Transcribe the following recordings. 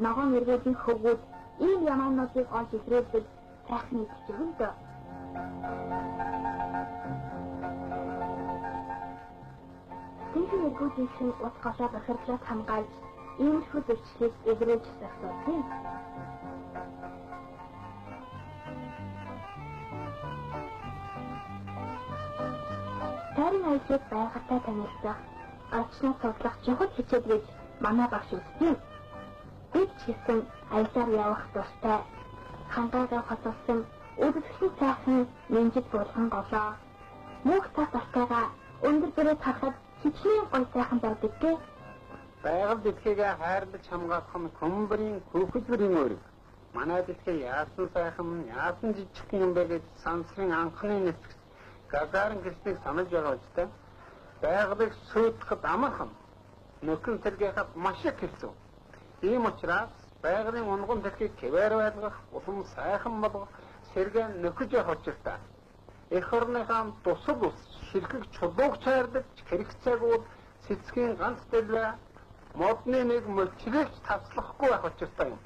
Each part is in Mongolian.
Ногоон эргүүдийн хөвгүүд ийм ямаануудыг олж илрүүлбэл сайхан идэж өгнө дөө. Тэнхим эргүүдийнхэн ус голоо бохирдлоос хамгаалж иймэрхүү зөрчлийг илрүүлж зохицуулсан юм. Тайрын аяллыг байгальтай танилцах, орчноо судлах чухал хичээл гэж манай багш үздэг. Бид ч гэсэн аяллаар явах дуртай. Хангайгаа хотолсон үзэсгэлэн сайхан Мэнжид булган голоо мөнх цас алтайгаа өндөр зүрээс харахад хичнээн гоё сайхан байдаг гэ. Байгаль дэлхийг хайрлаж хамгаалах нь хүмүүрийн хөвгөлбөрийн үүрэг. Манай дэлхий яасан сайхан, яасан жижигхэн юм бэ гэж сансрын анхны нисгч Гагарин гэснийг санаж байгаа үстэй. Байгалыг сүйтгэхэд амархан, нөхөн сэргээхэд маш их хэцүү. Ийм учраас байгалийн унган дэлхийг хэвээр байлгах, улам сайхан болгох, сэргээн нөхөж явах учиртай. Эх орныхаа тусал ус ширхэг чулууг чайрдаг хэрэгцээгүүд цэцгийн ганц дэлбэ модны нэг мөчлөгч таслахгүй байх учиртай юм.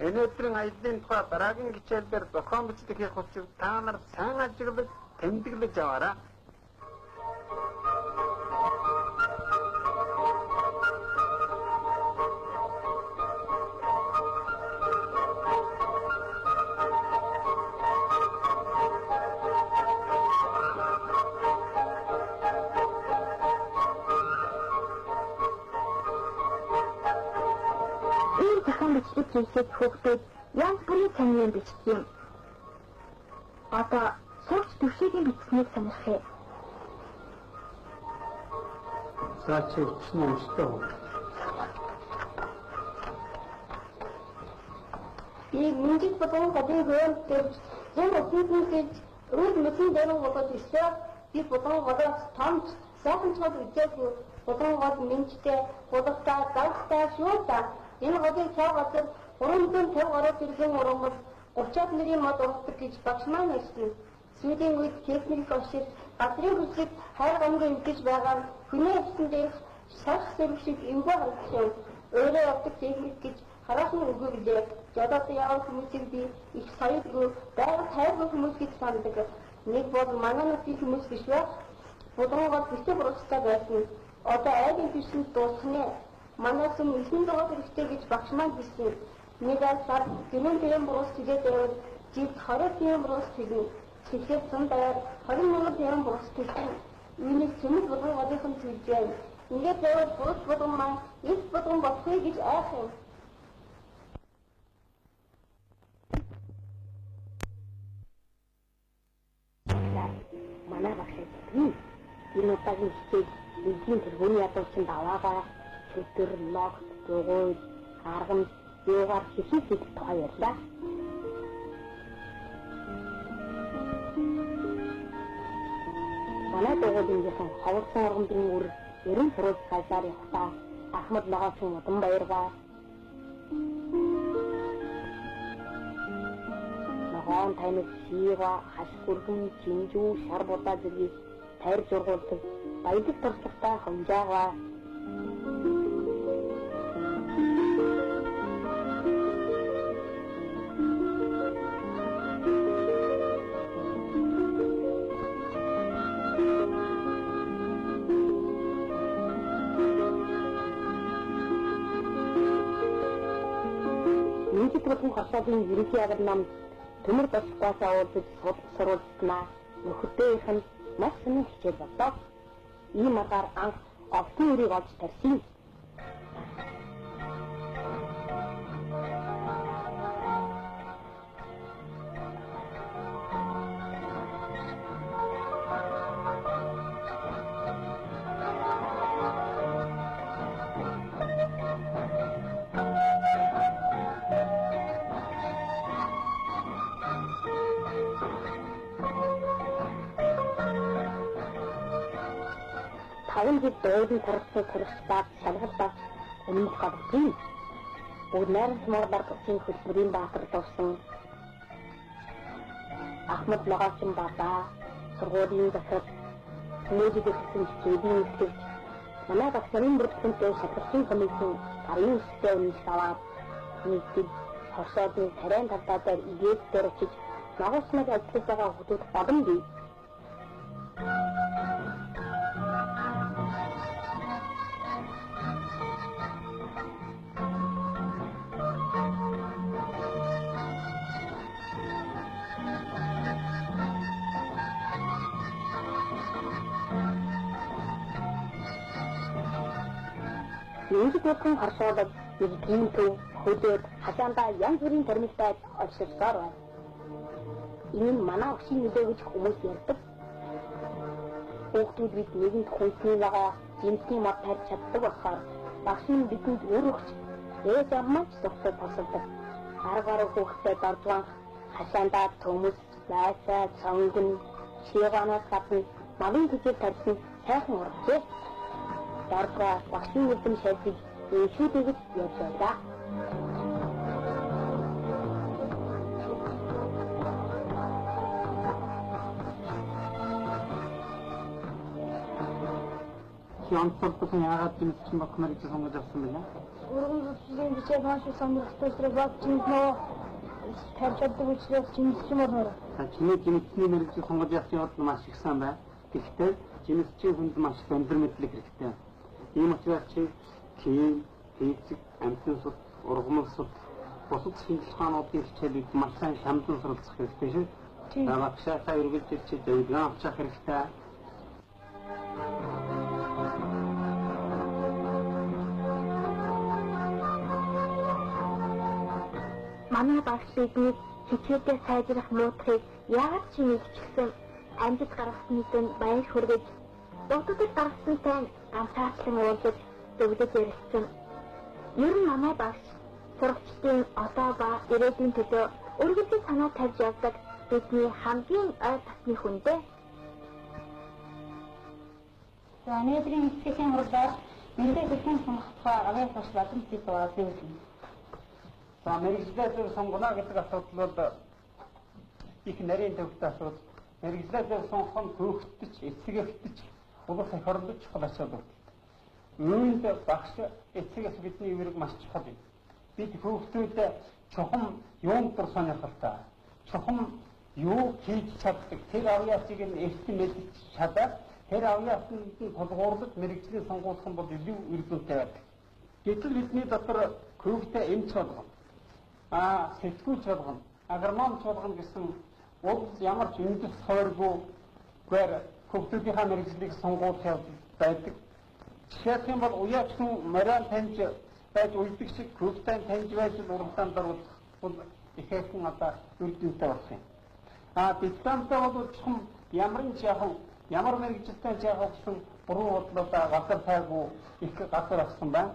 Энэ өдрийн аяллын тухай дараагийн хичээл дээр зохион бичлэг хийх учир та нар сайн ажиглаж тэмдэглэж аваарай. Ийм зохион бичлэг хийхэд хүүхдүүд янз бүрийн сонин юм бичдэг юм. Одоо сурч төвшөөгийн бичсэнийг сонирхъя. За чи үтсэн унштай уу? Би Мэнжид булган голын хөөнд төрж, зун усанд гэж өвөл мөсөн дөрөн голоод өсөө. Би булган голоос томч, сайхан ч гол үзээгүй. Булган гол Мэнжтэй, булгатай, завхтай шүү та. Энэ голыг цаа газар 350 гаруй тэрбум ургамал 30-аад нэрийн мод ургадаг гэж багш маань хэлсэн. Сүүлийн үед техник оршил газрын хөлсөд хайр гамгүй эвдэж байгаа нь хүний өвсөн дээрх шарх сэрэг шиг эвгүй харагдах юм. Өөрөө явдаг техник гэж хараахан үгүй билээ. Жолоод явах хүмүүсийг би их соёлгүй, байгаль хайргүй хүмүүс гэж санадаг. Нэг бол манай нутгийн хүмүүс биш байх. Булган гол битүү бурууттай байсан. Одоо айлын түвшинд дуусах нэ. Манай сүм 9 дугаар хэрэгтэй гэж багш маань хэлсэн. Нэг ай сар 4 тэрбум буруус түлээд байвал жилд 20 тэрбум буруус төлнө. Тэгэхээр цун даяар 20 мянган тэрбум буруус төлнө. Үүнийг цөмөд булган голынхан төлж байна. Ингээд байвал буруус булган маань эс булган болохгүй гэж айх юм. Манай багш хэлсэн. Энэ удаагийн хичээл нэгэн тэргүүний ядуучин даваагаа чөтгөр, ногт, дугуй, арган, юугаар хишиг хийх тухай ярьлаа. Манай дугуйлынгийнхан ховорсон ургамлын үр ерэн суруулж цаашаар явхдаа Ахмад ногоочин Удам баяргаа ногоон тамиг шийга, хаш гүргэн, чинжүү, шар будаа зэргийг тайрж ургуулдаг баялаг туршлагатай хонжоогоо. Мэнжид булган хоршоолын ерөнхий агроном Төмөр Босгоосоо уулзаж сурвалжснаа нөхөртөөх нь маш сонин хичээл боллоо. Ийм аргаар анх овтын үрийг олж тарьсан. Таван жил дуудан тархсан сурагчдад шалгалт авч үнэмлэх авсан. Бүгд найрамд муудар тусын хөдөлмөрийн баатар дуусан. Ахмад ногоочин бабаа, сургуулийн захирал, нөөцөд өгсөн хичээлийн эхлэгч, манай багш нарын бүртгэнтэй шалгалтын комиссийн гарын үсгтэй үнэмлэх аваад Нэгдэл хоршоодны тариан талбай дээр игээд дээр очиж ногоосмог ажиллаж байгаа хүмүүс олон бий. Мэргэжил болгон хоршоолог мэргэжлийн төв хөдөөд хашаандаа янз бүрийн тормилтай олширсоор байна. Энэ нь манай өгшийн нөлөө гэж хүмүүс ярьдаг. Хүүхдүүд бид нэгэнд хүнсний ногоо, жимсний мод тарьж чаддаг болохоор багш нь бидэнд үр өгч ээж аав маань ч суртал тусалдаг. Арга баруун хүүхдтэй дордванх хашаандаа төмөс, лайсаа, цонгон, шийгоноос гадна малын төсөл тарьсан сайхан ургажээ. Дордгоо багшийн үлдэм шалжиж иншүүдэгж явж байлаа. Чи онцлогдсон яагаад жимсчин болох мэргэжил сонгож авсан бэ? Өргөн зүслийн бичээд маш их сонирхолтой учраас бод жимс нөө тарьж чаддаг учраас жимсчин болмоор. За чиний жимсний мэргэжил сонгож авсан явдал маш их сан байна. Гэхдээ жимсчин хүнд маш их өндөр мэдлэг хэрэгтэй. Ийм учраас чи хим, физик, амьтан суд, ургамал суд, бусад шинжлэх ухаануудын хичээлүүд маш сайн хямдан суралцах хэрэгтэй шүү. Тийм. Багшаасаа үргэлжил чи зөвлөгөө авчих хэрэгтэй. Манай багш биднийг хичээлдээ сайжрах муутахыг яагаад чи мэдчихсэн амжилт гаргасныг нь баяр хүргэж дутагдал гаргасантай ганцаарчлан уулзаж зөвлөж ярилцсан. Ер нь манай багш сурагчдын одоо ба ирээдүйн төлөө үргэлжил санаа тавьж явдаг бидний хамгийн ой татны хүн дээ. За өнөөдрийн хичээлийн хурлаар мэргэжил хэрхэн сонгох тухай авьяас багш Бадамцыг зөвлөнө. За мэргэжлээ зөв сонгоно гэдэг асуудал бол их нарийн төвтэй асуудал. Мэргэжлээ зөв сонгох нь хүүхдч, эцэг эхч, улс эх оронд чухал асуудал. Үүнд багш эцэг эх бидний үүрэг маш чухал юм. Бид хүүхдүүд чухам юунд дур сонирхолтой, чухам юу хийж чаддаг, тэр авьяасыг нь эрт мэдж чадаад тэр авьяасанд нь тулгуурлаж мэргэжлийн сонгуулах нь бол илүү үр дүнтэй байдаг. Гэтэл бидний дотор хүүхдээ эмч болгоно, сэтгүүлч болгоно, агрономч болгоно гэсэн улс ямар ч үндэс хойргүйгээр хүүхдүүдийнхаа мэргэжлийг сонгуулах явдал байдаг. Жишээлх юм бол уяач хүн морион таньж байж уйдаг шиг хүүхдээ таньж байж уралдаанд оруулах бол ихээхэн одоо үр дүнтэй болох юм. Дипломтой бол чухам ямар ч яах вэ? Ямар мэргэжилтэй ч яах вэ гэсэн буруу бодлоо газар тайгуу их газар авсан байна.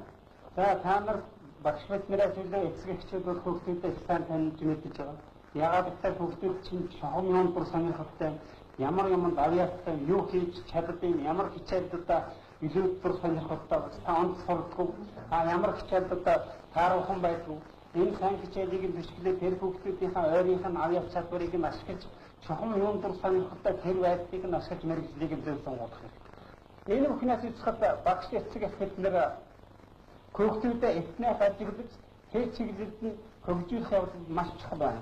За та нар багш биднээс үлээ эцэг эхчүүд бол хүүхдүүдэд их сайн таньж мэдэж байгаа. Яагаад гэвэл хүүхдүүд чинь чухам юм дур сонирхолтой, ямар юмд авьяастай, юу хийж чаддгийг, ямар хичээлд одоо илүү дур сонирхолтой, та онц сурдаггүй, ямар хичээлд одоо тааруухан байдгүй. Энэ сайн хичээлийг нь бишгэлээ тэр хүүхдүүдийнхээ ойрынх нь авьяас чадварыг нь ашиглаж чухам юм дур сонирхолтой тэр байдлыг нь ашиглаж мэргэжлийг нь зөв сонгох хэрэгтэй. Энэ бүхнээс үзэхэд багш эцэг эх бид нэр хүүхдүүдэд эртнээс ажиглаж тэр чиглэлд нь хөгжүүлэх явдал маш чухал байна.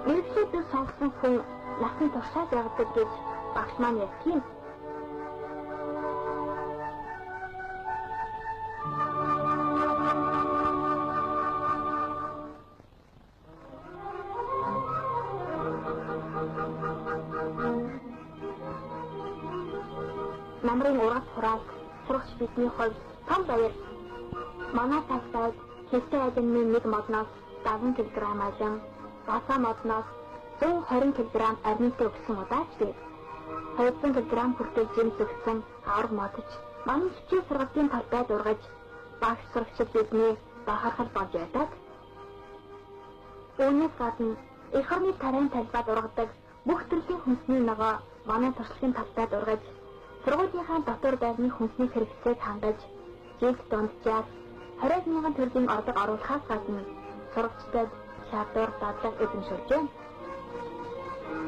Мэргэжил зөв сонгосон хүн насан туршаа явдаг гэж багш маань ярьдаг юм. Намрын ургац хураалт сурагч бидний хувьд том баяр. Манай талбайд хэлтэй алимны нэг модноос 70 кг алим, баса модноос 120 кг арминтай өгсөн удаач бий. 200 кг хүртэл жимс өгсөн авраг модч манай хичээл сургалтын талбайд ургаж багш сурагчид бидний бахархал болж байдаг. Үүнээс гадна эх орны тариан талбайд ургадаг бүх төрлийн хүнсний ногоо манай туршлагын талбайд ургаж сургуулийнхаа дотор байрны хүнсний хэрэгцээг хангаж жилд дунджаар 20 мянган төгрөгийн орлого оруулахаас гадна сурагчдад чадвар дадлаг эзэмшүүлж байна.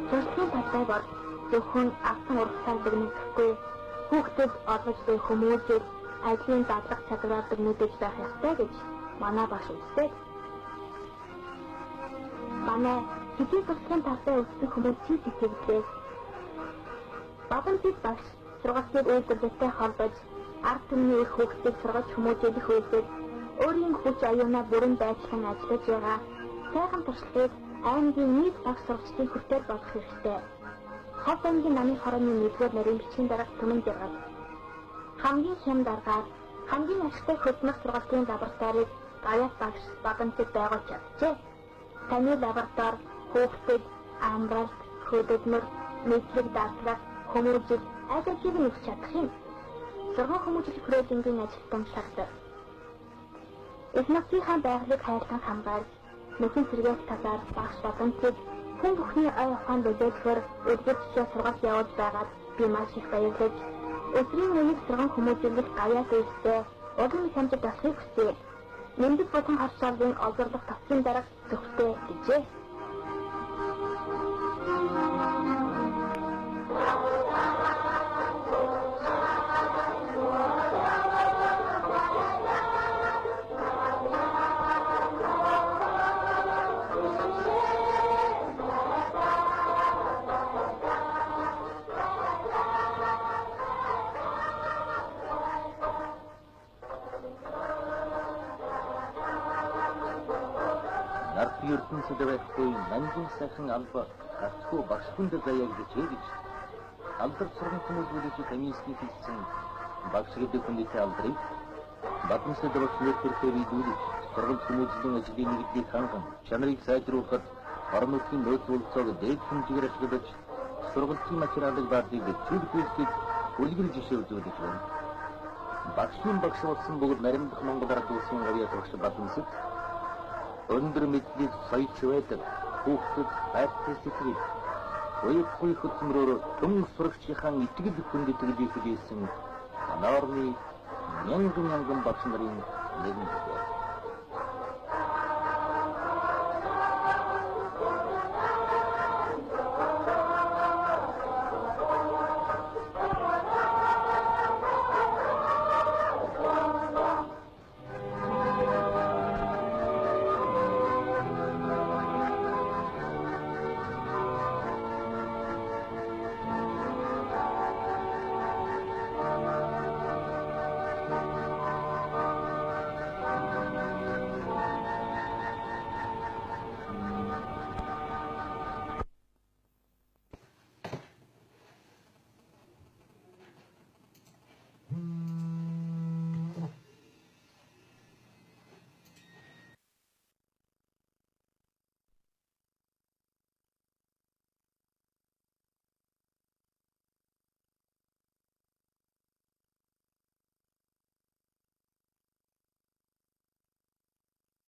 Туршлагын талбай бол зөвхөн авсан ургацаар дүгнэгдэхгүй хүүхдэд олгож буй хүмүүжил, ажлын дадлах чадвараар дүрнүүдэж байх ёстой гэж манай багш үздэг. Манай хэдий сургалтын талбай өссөн хүмүүс чи сэтгэлдээ. Бадамсэд багш сургалтыг үйлдвэрлэлтэй холбож ард түмний их хүүхдийг сургаж хүмүүжүүлэх үйлдэл өөрийн хүч оюунаа бүрэн байдлан ажиллаж байгаа сайхан туршлагыг аймгийн нийт багш сурагчдын хүртэл болгох хэрэгтэй. Ховд аймгийн намын хорооны 1-р нарийн бичгийн дарга Түмэн Жаргал хамгийн хямд аргаар хамгийн ашигтай хөдөлмөр сургалтын лабораторийг Гавьяат багш Бадамсэд байгуулж чаджээ. Таны лаборатори хүүхдэд амралт, хөдөлмөр, мэдлэг дадлага, хүмүүжил аль алийг нь өгч чадах юм. Сурган хүмүүжил хүрээлэнгийн ажилтан шахдаг. Эх нутгийнхаа байгалыг хайрлан хамгаалж, нөхөн сэргээх талаар багш Бадамсэд хүн бүхний ой ухаан нөлөөлөхөөр үлгэр жишээ сургалт явуулж байгаад би маш их баярлаж, өдрийн үеийг сурган хүмүүжүүлэх Гавьяат үйлстэй улам их амжилт олохыг хүсье. Нэмдэг болон хоршоолын олзорлох товчийн дарга Зүгтэй гэжээ. Ертөнцид байхгүй нандин сайхан алба гацгүй багш хүнд заяагдчихэ гэж алдарт сурган хүмүүжүүлэгч комиссны хэлсэн багш гэдэг хүндэт алдрыг Бадамсэд багш нэр төрхөөр нийлүүлж сургалт хүмүүжлийн ажлын нэгдлийг ханган чанарыг сайжруулахад орон нутгийн нөөц бололцоог дээд хэмжээгээр ашиглаж сургалтын материалыг баадыг чиг үйлсэд үлгэр жишээ үзүүлж байна. Багшийн багш болсон бөгөөд наримдах Монгол ард улсын Гавьяат багш Бадамсэд өндөр мэдлийг соёж байдаг хүүхдэд хайртай сэтгэл уяхгүй хөдөлмөрөөр түн сурагчийнхаа итгэл хүндэтгэлийг хүлээсэн манай орны мянган мянган багш нарын нэгэн бай.